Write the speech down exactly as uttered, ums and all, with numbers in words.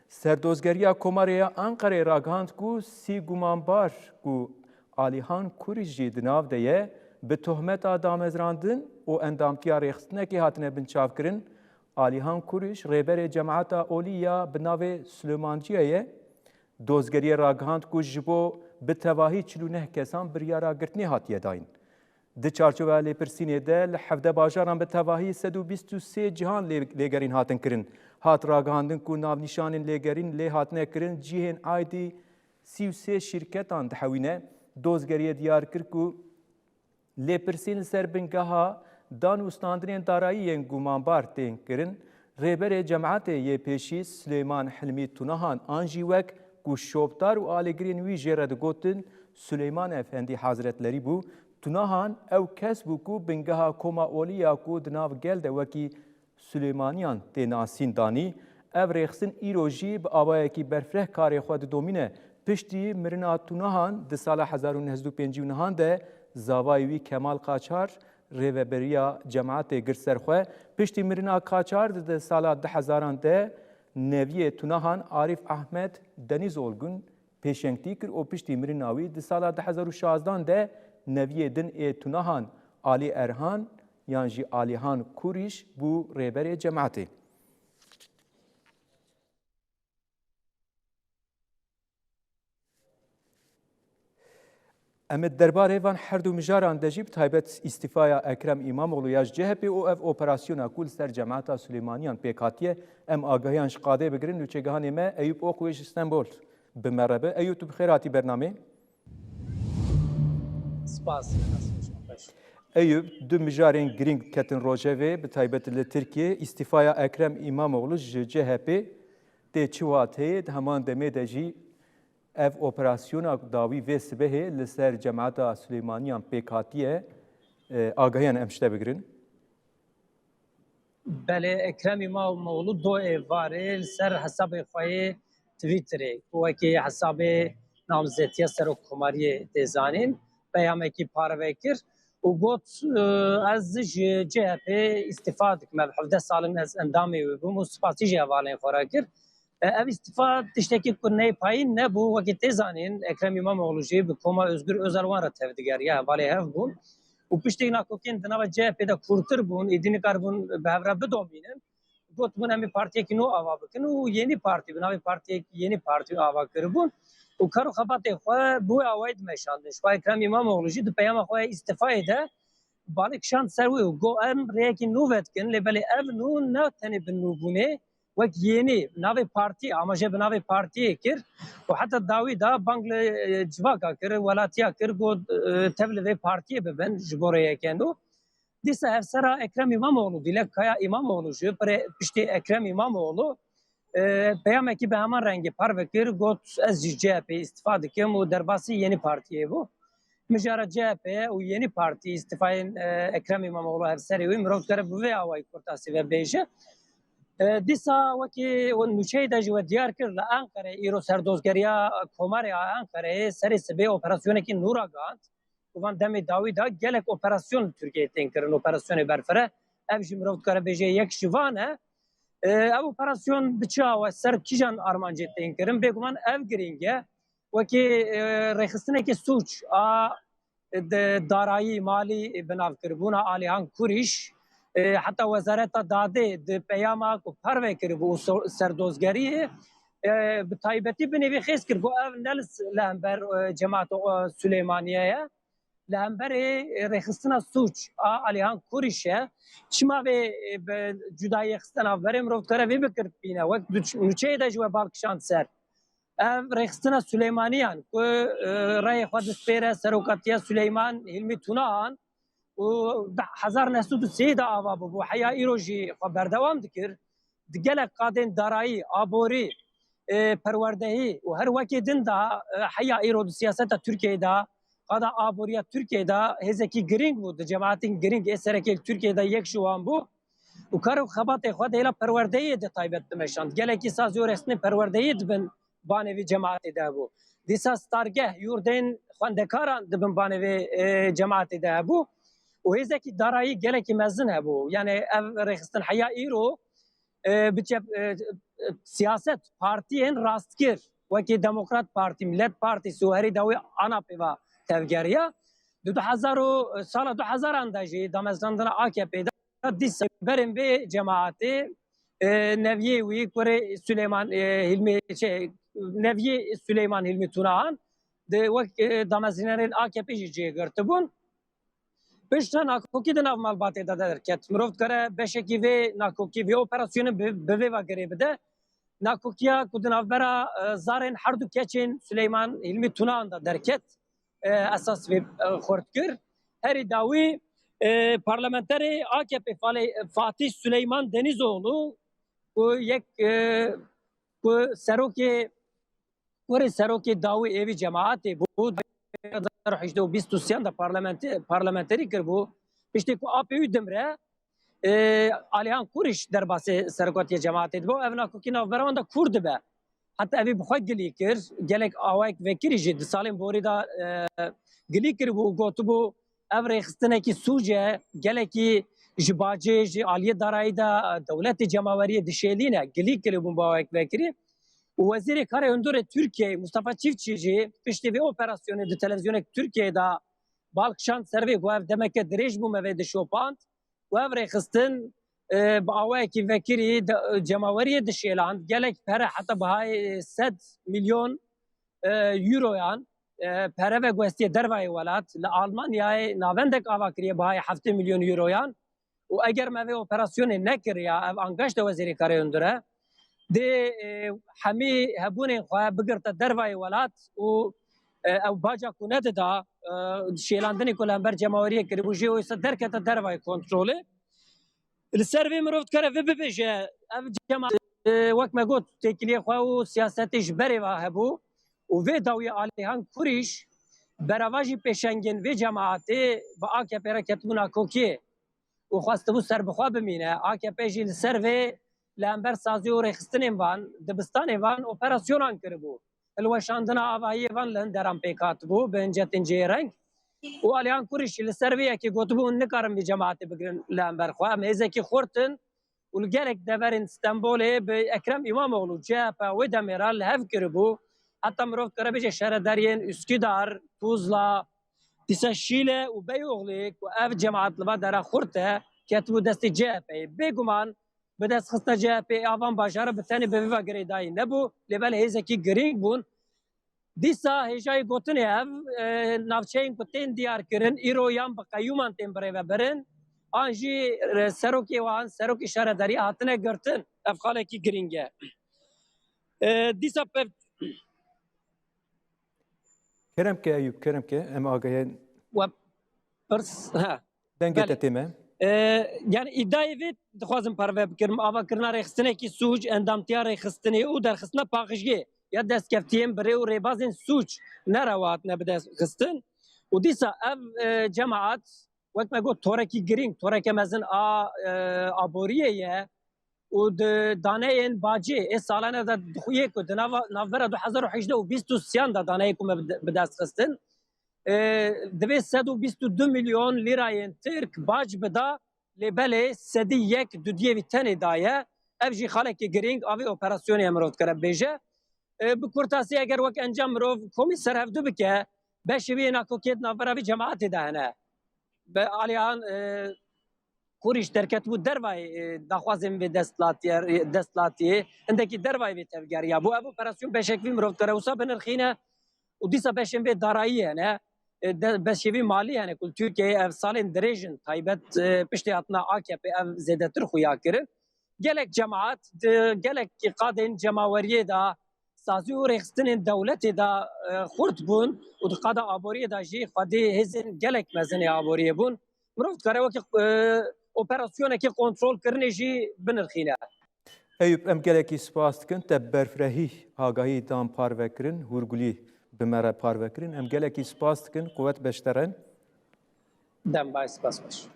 Serdozgeriya Komarê ya Anqerê ragihand ku sî gumanbar ku Alihan Kurî jî di nav de ye, bi tohmeta damezrandin û endamtiya rêxistinekê hatine binçavkirin. Alihan Kurî rêberê Cemaeta Olî ya bi navê Silêmanciyê ye. Dozgeriyê ragihand ku ji bo bi tevahî çil û neh kesan biryara girtinê hatiye dayîn. Di çarçoveya lêpirsînê de li hevdeh bajaran bi tevahî sed û bîst û sê cihan lê-, lêgerîn hatin kirin. Hat ragihandin ku navnîşanên lêgerîn lê hatine kirin cihên aîdî sî û sê şîrketan dihewîne. Dozgeriyê diyar kir ku lêpirsîn li ser bingeha dan û standinên darayî yên gumanbar tên kirin. Rêberê Cemaetê yê pêşî Silêman Hilmî Tunahan an jî wek ku şopdar û alîgirên wî jê re digotin, Suleyman Efendî Hazretlerî bû. Tunahan ew kes bû ku bingeha Koma Olî ya ku di nav gel de wekî Suleymaniyan tê nasîn danî. Ev rêxistin îro jî bi awayekî berfireh karê xwe didomîne. Piştî mirina Tunahan di sala hezar û neh sed û pêncî û nehan de zavayê wî Kemal Qaçar rêveberiya cemaetê girt ser xwe. Piştî mirina Qaçar di, di sala du hezaran de neviyê Tunahan Arif Ahmet Deniz Olgun pêşengtî kir û piştî mirina wî di sala du hezar û şazdan de neviyê din ê Tunahan, Alî Erhan yan jî Alîhan Kurîş bû rêberê cemaetê. Em ê derbarê van her du mijaran de jî bi taybet îstîfaya Ekrem Îmamoğlu ya ji C H P û ev operasyona ku li ser cemaeta Suleymaniyan pêk hatiye, em agahiyan ji qadê bigirin û çêgihanê me Eyûp Oq wê ji Stenbol bi me re be. Eyûp, tu bi xêr hatî bernamê. Spas. Eyûp, du mijarên girîng ketin rojevê, bi taybet li Tirkiyê, îstîfaya Ekrem Îmamoğlu ji C H P tê çi wateyê, di heman demê de jî ev operasyona dawî vê sibehê li ser cemaeta Suleymaniyan pêk hatiye, e, agahiyan em ji te bigirin. Belê, Ekrem Îmamoğlu do êvarê li ser hesabê xwe yê Twitterê, ku wekî hesabê namzetiya serokkomariyê tê zanîn, peyamekî parve kir û got, e, ez ji C H P îstîfa dikim, ev hevdeh sal in ez endamê wê bûm û spasî jî hevalên xwe re kir. E, ev îstîfa tiştekî ku neypayîn nebû, wekî tê zanîn, Ekrem Îmamoğlu jî bi koma Özgür Özel wan re tevdigeriya, hevalê hev bûn. Û piştî nakokên di nava C H P de kûrtir bûn, êdî nikaribûn bi hev re bidomînin. Gotibûn, em ê partiyekî nû ava bikin û Yeni Parti, bi navê partiyek Yeni Parti ava kiribûn. Û kar û xebatê xwe bi wê awayî dimeşandin. Ji xwe Ekrem Îmamoğlu jî di peyama xwe ya îstîfayê de balê kişand ser wê û got, em rêyekî nû vedikin, lê belê ev nû ne tenê bi nûbûnê, wek Yeni, navê partî, amaje bi navê partiyê kir û heta dawî da bang li, e, civaka kir, welatiya kir, got, e, tev li vê partiyê bibin ji bo rêyeke nû. Dîsa hevsera Ekrem Îmamoğlu, Dilek Kaya Îmamoğlu jî pire-, piştî Ekrem Îmamoğlu, e, peyamekî bi heman rengî parve kir, got, ez jî C H P îstîfa dikim û derbasî Yeni Partiyê bû. Mijara C H P û Yeni Partî îstîfayên, e, Ekrem Îmamoğlu hevserê wî mirov dikare bi vê awayî kurtasî ve bêje. E, dîsa wekî nûçeyê de jî we diyar kir, li Enqerê îro serdozgeriya Komarê a Enqereyê serê sibê operasyonekî nû ragihand. Û van demê dawî de gelek operasyon li Tirkiyeyê tên kirin, operasyonê berfireh, ev jî mirov dikare bêje yek ji van e. E, ev operasyon bi çi awe ser kîjan armancê tên kirin? Bêguman ev girîng e. Wekî, e, rêxistinekî sûc a, e, de darayî, malî, e, bi nav kiribûna Alihan Kurîş, e, heta Wezareta Dadê di peyama ku parve kiribû û so-, serdozgeriyê, e, bi taybetî binêvî xêz kir ku ev ne li s-, li hember, e, cemaeta, e, Silêmaniyê ye. Li hemberê, e, rêxistina sûc a Alihan Kurîş e. Çima vê, e, bi cudayî xiste navberê, mirov dikare vê bikirpîne. Wek di ç-, nûçeyê de jî we bal kişand ser. Ev rêxistina Suleymaniyan ku, e, rayê xwe dispêre serokatiya Suleyman Hilmî Tunahan û di hezar neh sed û sê de ava bûbû, heya îro jî xwe berdewam dikir. Di gelek qadên darayî, aborî, e, perwerdehî û her wekê din de, e, heya îro di siyaseta Tirkiyeyê de, qada aboriya Tirkiyeyê de hêzekî girîng bû, di cemaetên girîng ê serekê li Tirkiyeyê de yek ji wan bû. Û kar û xebatê xwe di hêla perwerdehiyê de taybet dimeşand. Gelekî sazî û rêxistinên perwerdehiyê di bin banê vî cemaetê de hebû. Dîsa stargeh, yurdên xwendekaran di bin banê vê, e, cemaetê de hebû. Û hêzekî darayî gelekî mezin hebû. Yani ev rêxistin heya îro, e, bi çep-, e, e, siyaset, partiyên rastgir, wekî Demokrat Partî, Millet Partîsi û herî dawî ANAPê ve tevgeriya. Di du hezar û, sala du hezaran de jî damezrandina AKP'ê de dîsa berên vê cemaetê, e, neviyê wî kurê Süleyman, e, Hilmi, şey, neviyê Süleyman Hilmi Tunahan di wek, e, damezrînerên AKP'ê jî cihê girtibûn. Piştre nakokî di nav malbatê de derket. Mirov dikare beşekî vê nakokî, vê operasyonê bi, bi vê ve girê bide. Nakokiya ku di navbera, e, zarên her du keçên Süleyman Hilmi Tunahan de derket, e, esas vê, e, xurt kir. Herî dawî, e, parlamenterê AKP'ê Fale-, Fatih Süleyman Denizoğlu ku yek, e, ku serokê, kurê serokê dawî êvî cemaetê bû, du hezar û hejdeh û bîst û sê de parlamenti-, parlamenterî kiribû. Piştî ku apê wî dimre, e, Alihan Kurîş derbasê serokatiya cemaetê dibû. Ev nakokî navbera wan de kûr dibe. Heta evî bi xwe gilî kir, gelek awayek vekirî jî di salên borî de, e, gilî kiribû û gotibû, ev rêxistinekî sûc e, gelekî ji bacê, ji aliyê darayî de, e, dewletê cemaweriyê dişêlîne, gilî kiribûn bi awayek vekirî. Û Wezîrê Karê Hundirê Tirkiyeyê Mustafa Çiftçî jî piştî vê operasyonê di televîzyonek Tirkiyeyê de bal kişand ser vê, got, ev demeke dirêj bû me vê dişopand. Û ev rêxistin, e, bi awayekî vekirî de, cemaweriyê dişêland, gelek pere heta bihayê sed milyon, e, euroyan, e, pere veguhestiye dervayê welat, li Almanyayê navendek ava kiriye bihayê heftê milyon euroyan. Û eger me vê operasyonê nekiriya, ev angaşta Wezîrê Karê Hundir e, dê, e, hemî hebûnên xwe bigirte dervayê welat û, e, ew baca ku nedida, e, şêlandinê ku li hember cemaweriyê kiribû, jê wisa derkete dervayê kontrolê. Li ser vê mirov dikare vê bibêje, ev cemaet, e, wek me got, têkiliyê xwe û siyasetê ji berê ve hebû û vê dawiyê Alihan Kurîş berava jî pêşengên vê cemaetê bi AKP'ê re ketibû nakokiyê û xwestibû serbixwe bimîne. AKP jî li ser vê li hember sazî û rêxistinên van, dibistanê van operasyonan kiribû. Hilweşandina avahiyê van li hin deran pêk hatibû, bi hincetên cihêreng. Û Alihan Kurîş jî li ser vê yekê gotibû, hûn nikarin vî cemaetê bigirin li hember xwe. Em hêzekî xurt in û li gelek deverên Stenbolê bi Ekrem Îmamoğlu, C H P wê demê re li hev kiribû. Heta mirov dikare bêje şaredariyên Üsküdar, Tuzla, dîsa Şîle û Beyoğlê ku ev cemaet li va dera xurt e, ketibû destê C H P'yê. Bêguman bi destxistina C H P'ê a van bajara bi tenê bi vê ve girêdayî nebû, lê belê hêzekî girîng bûn. Dîsa hêjayî gotinê ev, e, navçeyên ku tên diyar kirin, îro yan bi qeyûman tên birêvebirin, an jî, e, serokê wan, serokê şaredariyê hatine girtin. Ev xalekî girîng e. E, dîsa pev- Kerem ke Eyûp, kerem ke em agahiyên We pirs, ha. Dengê Belê. te tê me. E, yani îdayê vê dixwazim parve bikirim. Avakirina rêxistinekî sûc, endamtiya rêxistinê û derxistina paqijiyê ya destkeftiyên birê û rêbazên sûc nerewa hatine bidestxistin. Û dîsa ev, e, cemaat, wek me got, torekî girîng, toreke mezin a, e, aboriyê ye. Û di daneyên bacê ê salane de dixuye ku di nava, navbera du hezar û hejdeh û bîst û sêyan de daneyê ku me bi de-, bi dest xistin, e, divê sed û bîst û du milyon lîrayên tirk bac bida, lê belê sedî yek dudiyê vî tenê daye. Ev jî xalekî girîng a vê operasyonê ye, mirov dikare bêje. E, bi kurtasî eger wek encam mirov komî serhevdu bike, beşê wî yê nakokiyê di navbera vî cemaetê de hene. Bi aliyan, e, Kurîş derketibû dervayê, e, daxwazên vê destlatiyê, destlatiyê, hindekî dervayê vê tevgeriya bû. Ev operasyon beşek vî mirov dikare wisa binirxîne û dîsa beşên vê darayî hene, e, de, beşê vî malî hene ku li Tirkiyeyê ev salên dirêj in, taybet, e, piştî hatina A K P ev zêdetir xuya kirin. Gelek cemaat di gelek qadên cemaweriyê de, sazî û rêxistinên dewletê de, e, xurt bûn û di qada aboriyê de jî xwedî hêzên gelek mezin ê aboriyê bûn. Mirov dikare wekî, e, operasyonekî kontrolkirinê jî binirxîne. Eyûp, em gelekî spas dikin, te berfirehî agahî dan parve kirin, hûrgulî bi me re parve kirin. Em gelekî spas dikin, quwet beşterin. Dem baş, spas baş.